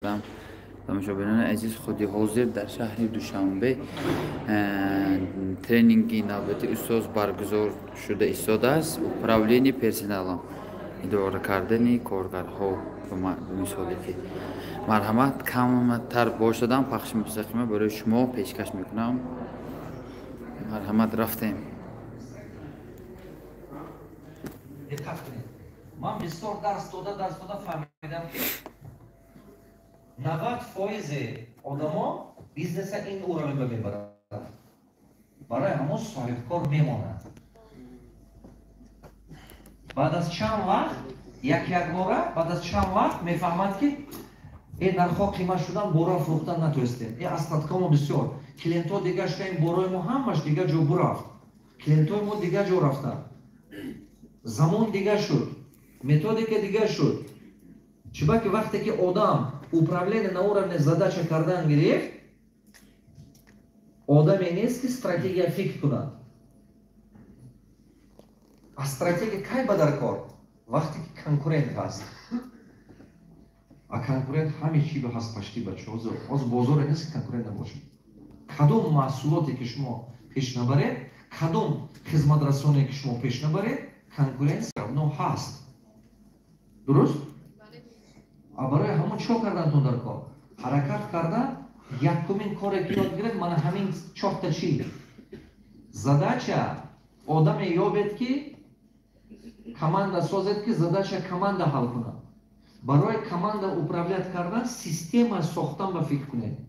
Тамошобинони азиз, худи ҳозир дар шаҳри Душанбе тренинги навбати устоз баргузор шуда истодааст. Управление персоналом, идора кардани коргарҳо. Ба мисоле ки марҳамат, камтар бошадам, пахши мустақима барои шумо пешкаш мекунам. Марҳамат, рафтем. Диққат кунед, ман бисёр дарс дода фаҳмидам, ки 90% одамо бизнеса ин уровень ба мебаранд, барои ҳамон соҳибкор мемонад. Баъд аз чанд вақт, як якбора, баъд аз чанд вақт мефаҳмад, ки э, нархҳо қимат шудан, бора фурӯхтан натонистем, э, остаткамо бисёр, клиентҳо дигар шуда, ин борои мо ҳамаш дигар ҷо бурафт, клиентҳои мо дигар ҷо рафтанд, замон дигар шуд, методика дигар шуд. Чунки вақте ки одам управление на уровне задача кардан гирифт, одаме нест, ки стратегия фикр кунад. А стратегия кай ба дар кор? Вақте ки конкурент ҳаст. А конкурент ҳаме чи ба ҳаст пашти, бача. Ҳозир бозоре нест, ки конкурент набошад. Кадом маҳсулоте ки шумо пеш набаред, кадом хизматрасоне ки шумо пеш набаред, конкуренция равно ҳаст. Дуруст? А барои ҳамон чӣ кардантон дар кор? Ҳаракат карда, якумин коре ки ёд гиред, мана ҳамин чорта чӣ задача. Одаме ёбед, ки команда созед, ки задача команда ҳал кунад. Барои команда управлять кардан система сохтан ба фикр кунед.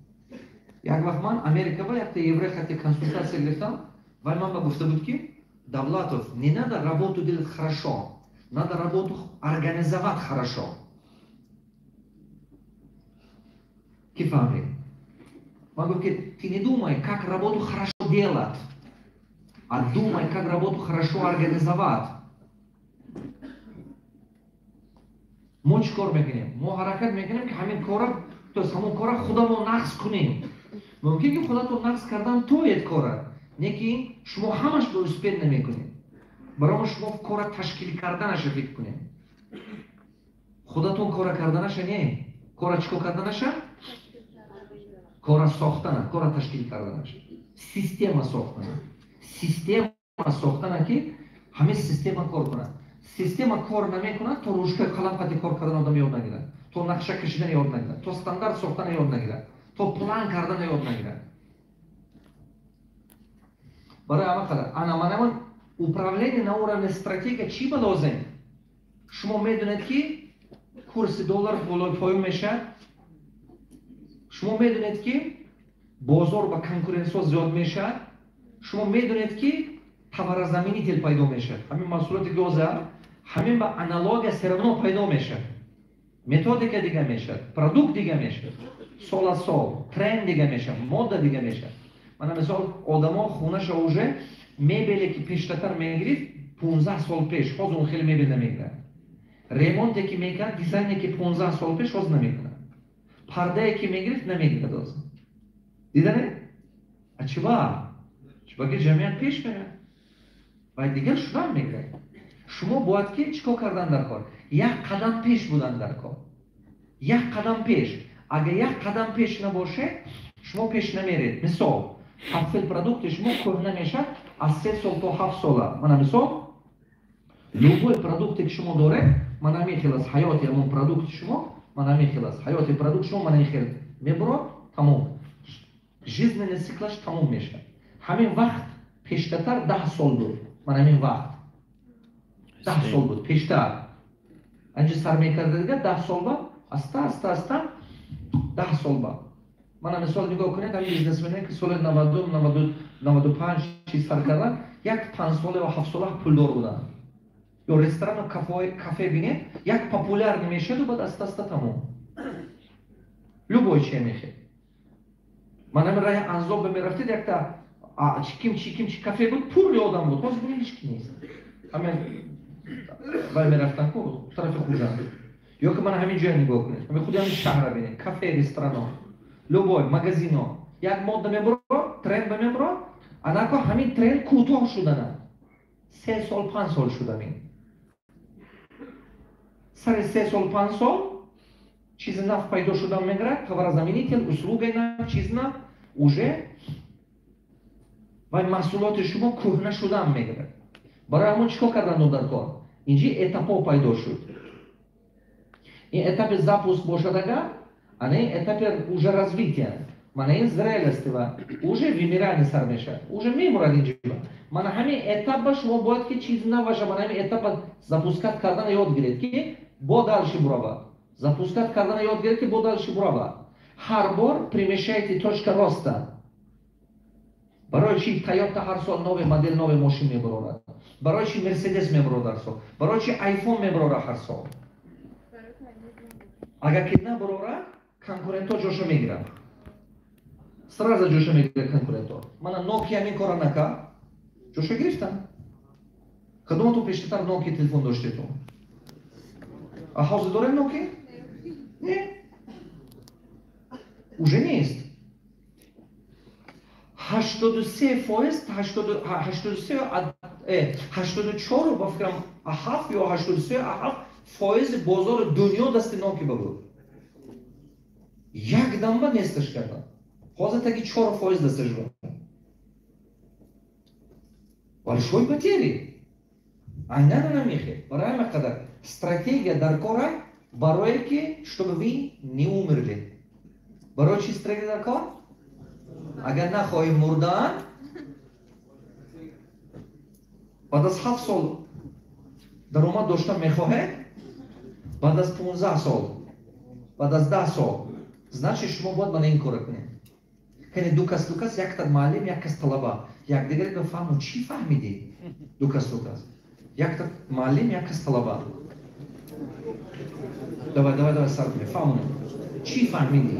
Як вақт ман Америка ба якта еврей хати консультатсия гирифтам. Вай ман ба гуфта буд, ки: «Давлатов, не надо работу делать хорошо, надо работу организовать хорошо». Ки фаҳмид? Ман гуфт, ки ты не думай, как работу хорошо делать, а думай, как работу хорошо организовать. Мо чӣ кор мекунем? Мо ҳаракат мекунем, ки ҳамин кора, то есть ҳамон кора худамо нақс кунем. Мумкин ки худатон нақс кардан тоед кора, лекин шумо ҳамаш ба успех намекунед. Барои шумо кора ташкил карданаша фикр кунед, худатон кора карданаша не. Кора чӣ кор карданаша? Кора сохтана, кора ташкил карданаша, система сохтана, система сохтана, ки ҳамин система кор кунад. Система кор намекунад, то ручка қалам қати кор кардан одам ёд нагирад, то нақша кашидан ёд нагирад, то стандарт сохтана ёд нагирад, то план кардана ёд нагирад. Барои ҳама қадар ана манамон управление на уровне стратегия чӣ ба лозим? Шумо медонед, ки курси доллар болои поён мешавад. Шумо медонед, ки бозор ба конкуренсиё зиёд мешавад. Шумо медонед, ки товарозаменитель пайдо мешавад. Ҳамин маҳсулоти гоза, ҳамин ба аналогия всё равно пайдо мешавад, методика дига мешавад, продукт дига мешавад, сол аз сол тренд дига мешавад, мода дига мешавад. Мана мисол, одамо хонаша уже мебеле ки пештатар мегирифт 15 сол пеш, ҳозир он хеле мебел намегирад. Ремонте ки мекард, дизайне ки 15 сол пеш, ҳозир намекунад. Пардае ки мегирифт, намегирад ҳозир. Дидане? А чиба? Чиба ки ҷамъият пеш мерад ва дигар шудан мегирад. Шумо бояд ки чӣ кор кардан дар кор? Як қадам пеш будан дар кор, як қадам пеш. Агар як қадам пеш набошед, шумо пеш намеред. Мисол, портфель продукти шумо кӯҳна мешавад аз 3 сол то 7 сола. Мана мисол, любой продукте ки шумо доред, мана ҳамин хел аст ҳаёти ҳамон продукти шумо, мана ҳамин хел аст ҳаёти продукт шумо, мана ин хел мебурод, тамом, жизненный циклаш тамом мешавад. Ҳамин вақт пештатар 10 сол буд. Мана ҳамин вақт 10 сол буд пештар. Анҷа сар мекарда дига 10 сол ба аста аста аста 10 сол ба. Мана мисол, нигоҳ кунед, ҳамин бизнесмене ки соли 90, 95 чиз сар кардан, як 5 сола ё 7 сола пулдор буданд. Ё ресторану кафе бинед, як популярный мешаду, баъд аста аста тамом. Любой чи мехед, ман ҳамин раҳи Анзоб мерафтед, якта чиким чиким чи кафе буд, пурли одам буд, ҳозир бинед, ҳеч ки нест. Ҳамин вай мерафтан ку тарафи Хуҷанд, ё ки мана ҳамин ҷоя нигоҳ кунед, ҳамин худи ҳамин шаҳра бинед, кафе, ресторано, любой магазино як мода мебуро, тренд ба мебуро. Анако ҳамин тренд кӯтоҳ шудана, 3 сол, 5 сол шудамин. Сари 3 сол, 5 сол. Чизи нав пайдо шудан мегирад, товарозаменитель, услугаи нав, чиз нав, уже вай маҳсулоти шумо кӯҳна шудан мегирад. Барои ҳамон чӣ кор кардан дар кор? Инҷи этапҳо пайдо шуд. Ин этапи запуск бошад агар, ана ин этапи уже развития. Мана ин зрелости ва уже вымирание сар мешавад. Уже мемурад инҷи. Мана ҳамин этапа шумо бояд ки чизи нав баша, мана ҳамин этапа запускать кардана ёд гиред, ки бо дальше буравад. Запускать кардана ёд гиред, ки бо дальше буравад. Ҳар бор примешаете точка роста. Барои чи Тойота ҳар сол новый модель, новый мошин мебарорад? Барои чи Мерседес мебарорад ҳар сол? Барои чи Айфон мебарорад ҳар сол? Агар ки набарорад, конкурентҳо ҷошо мегиранд. Сразу ҷошо мегирад конкурентҳо. Мана Nokia ҳамин кора накард, ҷошо гирифтан. Кадоматон пештартар Nokia телефон доштетон? А ҳозир дорем Nokia? Не. Уже нест. 83%, 83, 84 ба фикрам, 7 ё 83,7% бозори дунё дасти Nokia буд. Як дамба несташ кардан. Ҳозир таги 4% дасташ буд. Большой потери. Айнан намехе. Барои ҳамин қадар стратегия дар кор барое ки чтобы вы не умерли. Барои чи стратегия дар кор? Агар нахоҳӣ мурдан, баъд аз 7 сол даромад доштан мехоҳед, баъд аз 15 сол, баъд аз 10 сол, значит шумо бояд мана ин кора кунед. Яъне ду кас, якта муаллим, як кас талаба. Якдигаре бифаҳму чӣ фаҳмидӣ? Ду кас. Якта муаллим, як кас талаба. Давай, давай, давай, сар кунед, фаҳмонед. Чӣ фаҳмидӣ?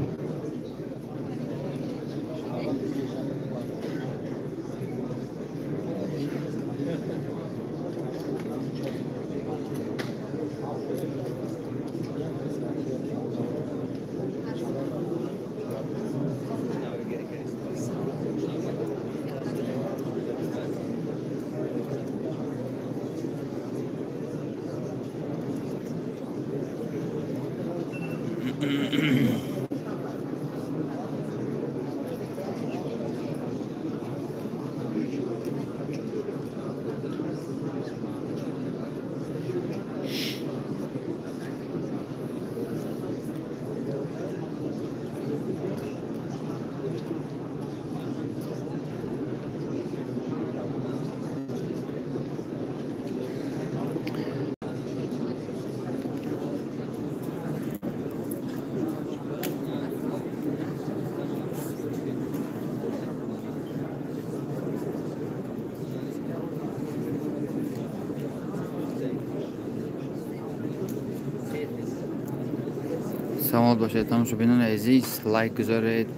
Саломат бошед, тамошобинони азиз, лайк гузоред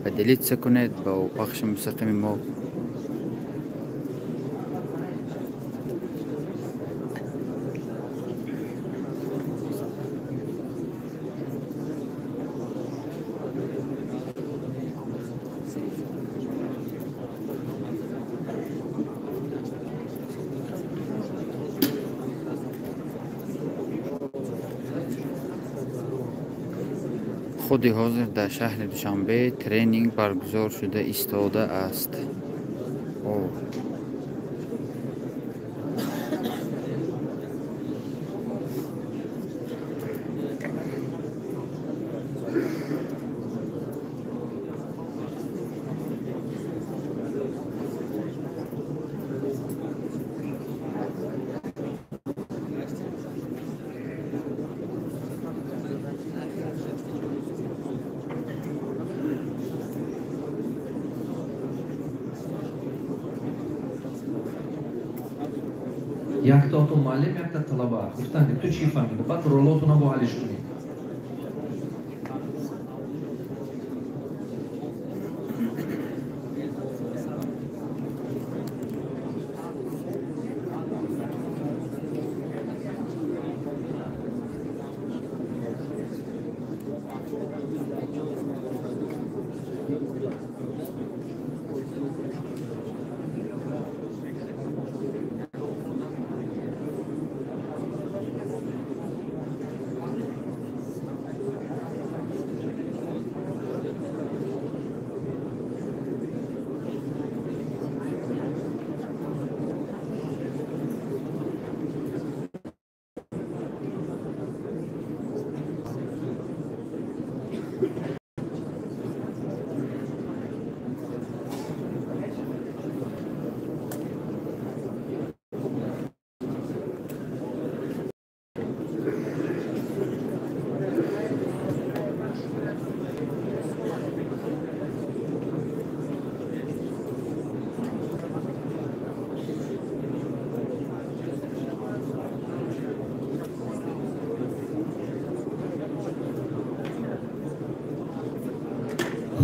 ва делитса кунед бо пахши мустақими мо. Худи ҳозир дар шаҳри Душанбе тренинг баргузор шуда истодааст. Якта муаллим, якта талаба. Гуфтанд, ки ту чӣ фаҳмидӣ? Баъд ролотона бо ҳалиш кунӣ.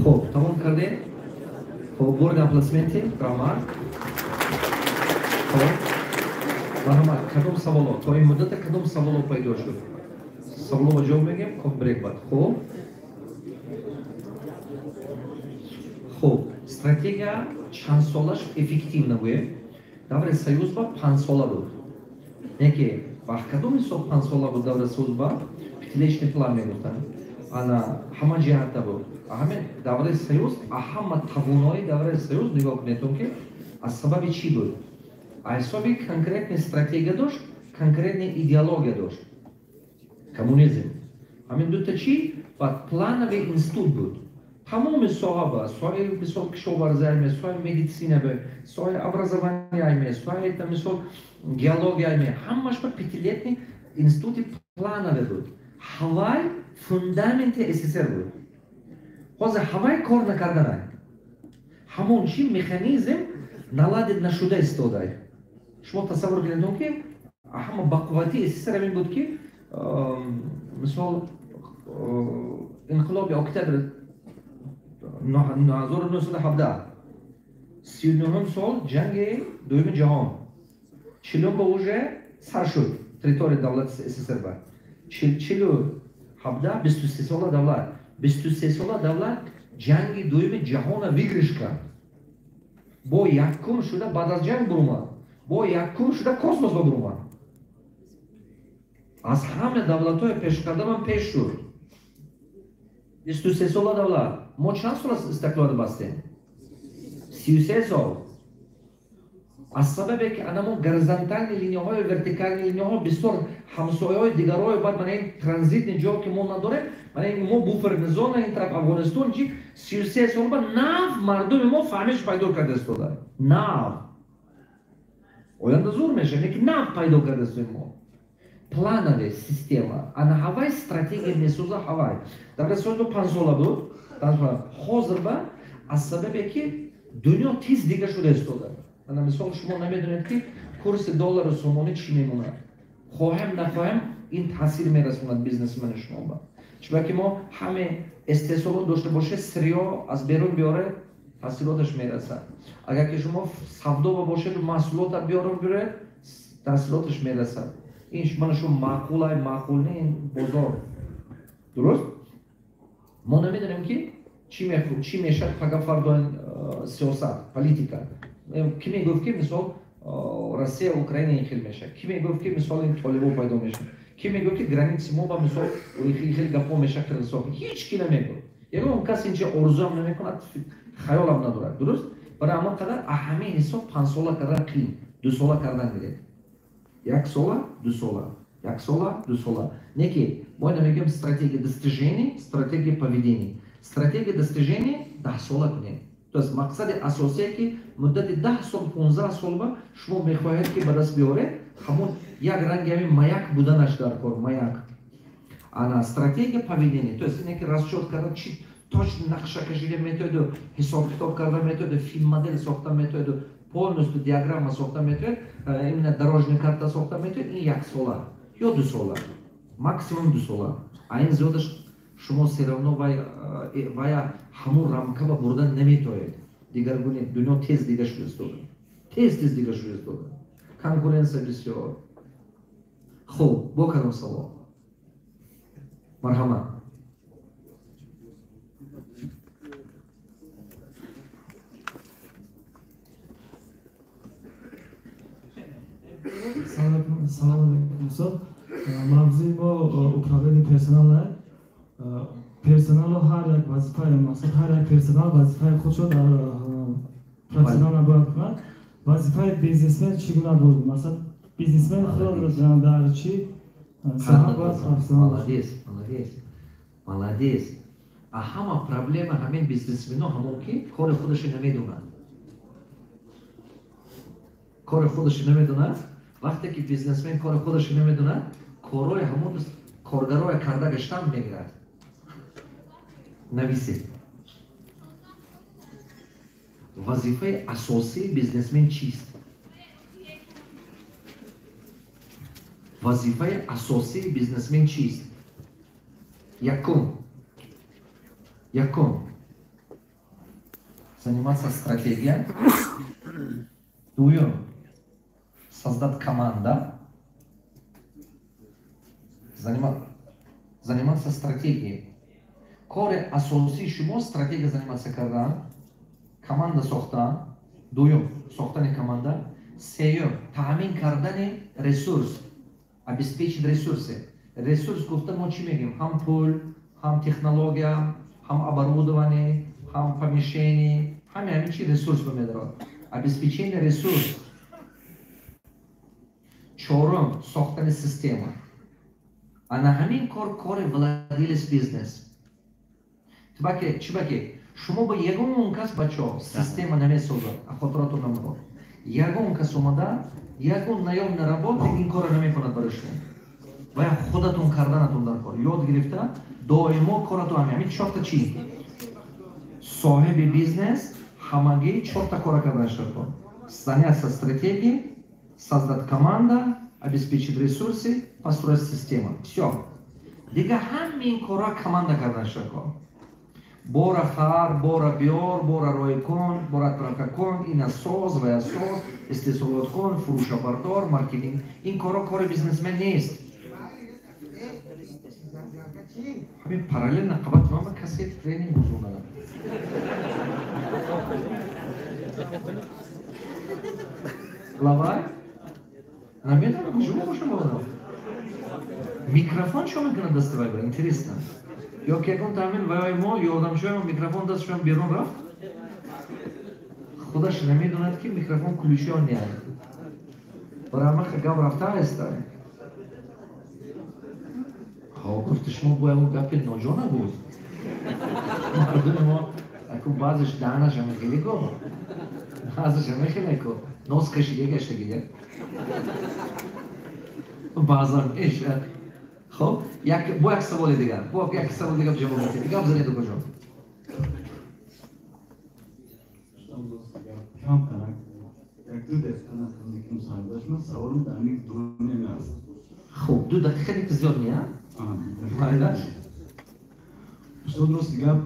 Хуб, тамом кардем. Хуб, бурди аплодисменты, раҳмат. Хуб, марҳамат, кадом саволо? То ин муддата кадом саволо пайдо шуд? Саволо ҷавоб мегем, кофе брейк бад. Хуб. Хуб, стратегия чанд солаш эффективна гӯем? Давраи Союз ба 5 сола буд. Яке вақт кадом ҳисоб 5 сола буд давраи Союз ба? Пятилетний план мегуфтанд. Ана ҳама ҷиҳатта буд. Ҳамин давраи Союз, ҳама тавонои давраи Союз нигоҳ кунедон, ки аз сабаби чӣ буд? Аз ҳисоби конкретный стратегия дошт, конкретный идеология дошт. Коммунизм. Ҳамин дута чӣ? Баъд плановый институт буд. Тамоми соҳа ба соҳаи, мисол, кишоварзиаме, соҳаи медицина, соҳаи образованияме, соҳаи, мисол, геологияме, ҳамаш ба пятилетний институти плановый буд. Ҳавай фундаменти СССР буд. Ҳозир ҳавай кор накарданай, ҳамон чи механизм наладить нашуда истодай. Шумо тасаввур кунедон, ки ҳама бақуввати СССР ҳамин буд, ки, мисол, инқилоби октябр 1917, 39-ум сол ҷанги дуюми ҷаҳон, 40-ум ба уже сар шуд территорияи давлати СССР ба 47, 23 сола давлат, 23 сола давлат ҷанги дуюми ҷаҳона выигрыш кард, бо якум шуда баъд аз ҷанг бурумад, бо якум шуда космос ба бурумад, аз ҳама давлатҳои пешқадамам пеш шуд. 23 сола давлат. Мо чанд сол истиқлолият бастем? 33 сол. Аз сабабе ки анамо горизонтальный линияҳою вертикальный линияҳо бисёр ҳамсояҳои дигарҳои, баъд мана ин транзитный ҷо, ки мо надорем, мана ин мо буферный зона, ин тараф Афғонистон, чи 33 сол ба нав мардуми мо фаҳмиш пайдо карда истода. Нав оянда зур мешавад, лекин нав пайдо карда истоем мо. Плановая система, ана ҳавай стратегия месоза. Ҳавай дар соли 5 сола буд. Ҳозир ба аз сабабе ки дунё тез дига шуда истода. Ана, мисол, шумо намедонед, ки курси доллару сомонӣ чӣ мемонад. Хоҳем нахоҳем, ин таъсир мерасонад бизнесмени шумо ба. Чунки мо ҳаме истеҳсолот дошта бошед, сырьё аз берун биёре, таъсироташ мерасад. Агар ки шумо савдоба бошеду маҳсулота биёру биёред, таъсироташ мерасад. Ин мана шумо маъқулай, маъқул не, ин бозор. Дуруст, мо намедонем, ки чӣ мешавад пага, фардо сиёсат, политика. Ки мегуфт, ки, мисол, Россия, Украина ин хел мешавад? Ки мегуфт, ки, мисол, ин толибо пайдо мешавад? Ки мегуфт, ки граници мо ба, мисол, хел гапҳо мешавад? Қирғизистон, ҳеч ки намегуфт. Ягон кас инча орзуам намекунад, хаёлам надорад. Дуруст, барои ҳамон қадар ҳамин ҳисоб 5 сола кардан қиин, 2 сола кардан гиред, як сола, 2 сола, як сола, 2 сола. Не ки мо ина мегӯем стратегия достижений, стратегия поведения. Стратегия достижений 10 сола кунед, то есть мақсади асосие, ки муддати 10 сол, 15 сол ба шумо мехоҳед, ки ба даст биёред, ҳамон як ранги ҳамин маяк буданаш дар кор, маяк. Ана стратегия поведения, то есть ине ки расчёт кардан, чи точно нақша кашида метоеду, ҳисоб китоб карда метоеду, финмодель сохта метоеду, полностью диаграмма сохта метоед, именно дорожная карта сохта метоед, ин як сола ё 2 сола, максимум 2 сола. А ин зиёдаш шумо всё равно вая ҳамун рамка ба бурдан наметоед. Дигаргуни дунё тез дига шуда истода, тез тез дига шуда истода, конкуренция бисёр. Хуб, бо кадом савол? Марҳамат. Салом алейкум, устод. Мавзӯи мо управление персонал. Персоналро ҳар як вазифаи, мақсад, ҳар як персонал вазифаи худшо дар профессионал бояд кунад. Вазифаи бизнесмен чӣ гуна буд? Мақсад, бизнесмен худро дар чӣ соҳа бояд профессионал? Молодец, молодец, молодец. А ҳама проблема ҳамин бизнесмено ҳамон ки кори худашро намедонад. Кори худашро намедонад. Вақте ки бизнесмен кори худашро намедонад, корҳои ҳамон коргароя карда гаштан мегирад. Нависед. Вазифаи асосии бизнесмен чист? Вазифаи асосии бизнесмен чист? Якум. Якум. Заниматься стратегия. Дуюм. Создать команда. Заниматься стратегией. Кори асосии шумо стратегия заниматься кардан, команда сохтан, дуюм сохтани команда, сеюм таъмин кардани ресурс, обеспечить ресурсы. Ресурс гуфта мо чӣ мегӯем? Ҳам пул, ҳам технология, ҳам оборудование, ҳам помещение, ҳами ҳамин чи ресурс ба медорад. Обеспечение ресурс. Чорум сохтани система. Ана ҳамин кор кори владелец бизнес. Чӣ баки? Шумо ба ягон кас, бачаҳо, система намесозад, хотиратон намебод. Ягон кас омада, ягон наёмный работник ин корро намекунад барои шумо. Бояд худатон карданатон дар кор. Ёд гирифта, доимо коратон ҳамин. Ҳамин чорта чӣ? Соҳиби бизнес ҳамагӣ чорта кора карданаш дар кор. Заняться стратегией, создать команда, обеспечить ресурсы, построить систему. Всё. Дига ҳамин корро команда карданаш дар кор. Бора хар, бора биёр, бора рой кун, бора отправка кун, ина соз, вая соз, истеҳсолот кун, фурӯша бардор, маркетинг. Ин корро кори бизнесмен нест. Ҳамин параллельно қабати ман ба касе тренинг гузаронад. Лавай? Намедонам, куҷо бошам одам? Микрофон чо мекунад дасти вай ба? Интересно. Ё ки ягон таъмин вай мо ёрдамчиҳои мо микрофон дастшон берун рафт? Худаш намедонад ки микрофон ключи он неад. Барои ҳама гап рафта аста. Ҳо, гуфти шумо бо ягон гапи ноҷо набуд. Мардуми мо аку баъзеш даҳанаша мехеле ко. Баъзеша мехеле ко. Нос кашида гаштагида. Баъзан эша. Хоб, як бо як саволи дигар. Бо як саволи дигар ҷавоб медиҳем. Гап занед, укаҷон. Як ду дақиқа наздиким сардашма, саволам дар ҳамин дуруне аст. Хуб, 2 дақиқа ки зиёд не, а? Майла. Устод, рост гап,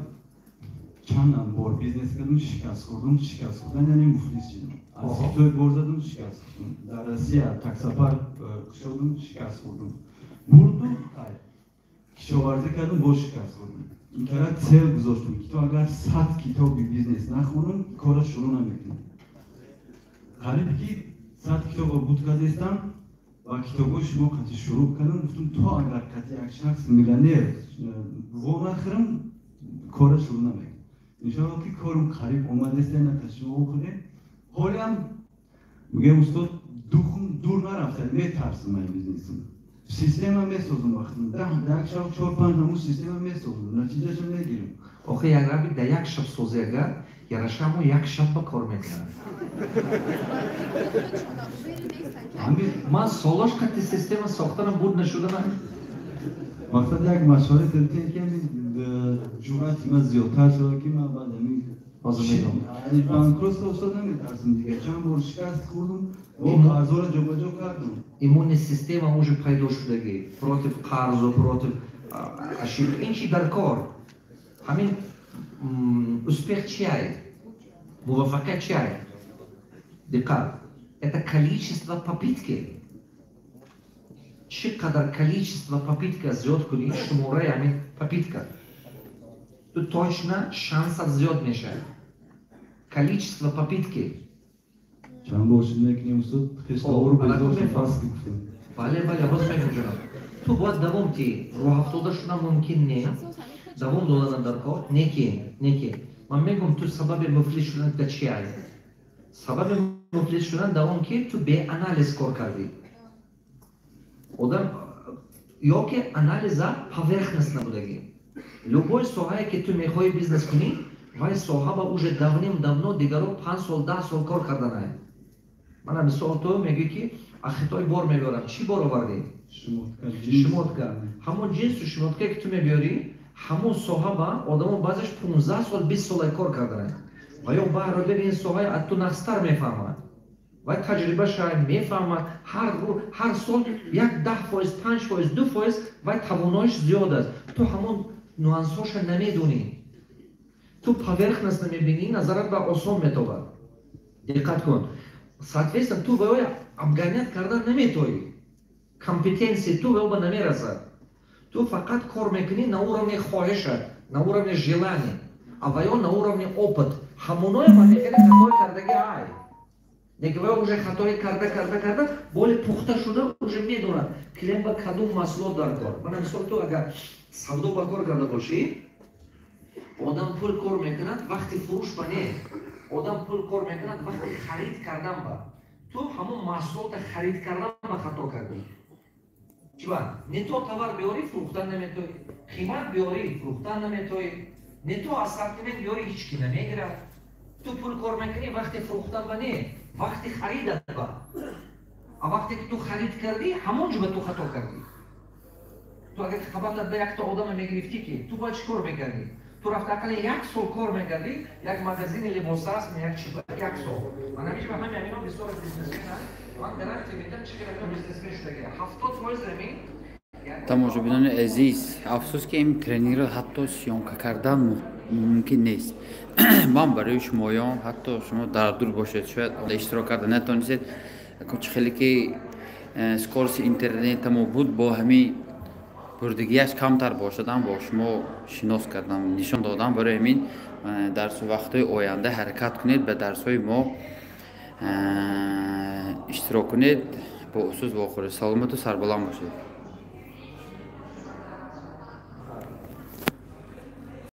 чанд бор бизнес кардам, шикаст хӯрдам, шикаст хӯрдан яъне муфлис шудам. Аз Хитой бор задам, шикаст хӯрдам. Дар Россия таксопарк кушодам, шикаст хӯрдам. Бурдум, кишоварзӣ кардам, боз шикаст хӯрдам. Ин кара цел гузоштам, ки то агар 100 китоби бизнес нахонам, кора шурӯъ намекунам. Қариб ки 100 китобро буд кардестам ва китобҳои шумо қатъи шурӯъ кардам, гуфтам то агар қатъи як шахс миллионер во нахӯрам, кора шурӯъ намекунам. Иншоалло ки корум қариб омадест, на шумо хӯрдем. Ҳолиам мегӯям, устод, духум дур нарафта, метарсам ай бизнесам. Система месозам вақтам. Даҳ як шаб 4-5 ҳамун система месозам, натиҷаашо мегирам. Охи як раби дар як шаб сози агар, яраша ҳамо як шаб ба кор мекунад. Ман солош қатъи система сохтанам буд нашуданам. Мақсад як машварат додем ки ҳамин ҷуръати ман зиёдтар шуда ки ман баъд ҳамин ҳозир медонам. Банкротство устод наметарсам дигар. Чанд бор шикаст хӯрдам, бо қарзҳоро ҷобаҷо кардам. Иммунная система уже пайдо шудагӣ против қарзу, против ошибка. Ин чи дар кор? Ҳамин успех чиай? Муваффақият чиай? Диққат. Это количество попытки. Чӣ қадар количество попытка зиёд кунӣ, шумораи ҳамин попытка, ту точно шансат зиёд мешавад. Количество попытки. Чанд бор шуд мекунем, устод, хештовору безор фас гуфтем. Бале, бале, боз мегӯм, ҷаноб. Ту бояд давом тӣ. Рӯҳафтода шудан мумкин не. Давом додан дар кор. Неки, неки. Ман мегӯм, ту сабаби муфлис шудан та чи ай? Сабаби муфлис шудан дар он ки ту беанализ кор кардӣ. Одам ё ки анализа поверхностно будагӣ. Любой соҳае, ки ту мехоҳӣ бизнес кунӣ, вай соҳа ба уже давным давно дигаро 5 сол, 10 сол кор карданай. Мана, мисол, ту мегӯӣ, ки аз Хитой бор мебиёрам. Чӣ бор овардӣ? Шмотка. Ҳамон ҷинсу шмоткае, ки ту мебиёрӣ, ҳамон соҳа ба одамо баъзеш 15 сол, 20 сола кор карданай ва ё баҳробер ин соҳаи аз ту нағзтар мефаҳмад, вай таҷрибаша мефаҳмад. Ҳар сол як 10%, 5%, 2% вай тавоноиш зиёд аст. Ту ҳамон нюансҳоша намедонӣ, ту поверхностно мебинӣ, назарат ба осон метобад. Диққат кун, соответственно, ту ба ё обгонять кардан наметоӣ, компетенсияи ту ба ё ба намерасад. Ту фақат кор мекунӣ на уровне хоҳиша, на уровне желания, а ва ё на уровне опыт. Ҳамоное ба мехеле хатои кардаги ай неки ва уже хатои карда, карда, карда, боли пухта шуда, уже медонад, клиент ба кадом маҳсулот дар кор. Мана, мисол, ту агар савдо ба кор карда бошӣ, одам пул кор мекунад вақти фурӯш ба не, одам пул кор мекунад вақти харид кардан ба. Ту ҳамон маҳсулота харид кардан ба хато кардӣ. Чиба не то товар биёрӣ, фурӯхтан наметоӣ, қимат биёрӣ, фурӯхтан наметоӣ, не то ассортимент биёрӣ, ҳеч ки намегирад. Ту пул кор мекунӣ вақти фурӯхтан ба не, вақти харидат ба. А вақте ки ту харид кардӣ, ҳамон ҷо ба ту хато кардӣ. Ту агар қабатат ба якта одама мегирифтӣ, ки ту бояд чӣ кор мекардӣ? Ту рафта ақаллан як сол кор мекардӣ як магазини либос аст, як чи, як сол. Ман ҳамеша ба ҳами амино бисёр бизнесмен, ман гарантия медиҳам, чӣ қадар бизнесмен шудаги, 70% амин. Тамошобинони азиз, афсӯс, ки ин тренингро ҳатто съёмка кардан мумкин нест. Ман барои шумоён, ҳатто шумо дар дур бошед, шояд иштирок карда натонистед, чӣ хеле ки скорости интернетамо буд, бо ҳамин бурдигиаш камтар бошадам, бо шумо шинос кардам, нишон додам. Барои ҳамин дарсу вақтҳои оянда ҳаракат кунед, ба дарсҳои мо иштирок кунед. Бо усуз вохӯред, саломату сарбаланд бошед.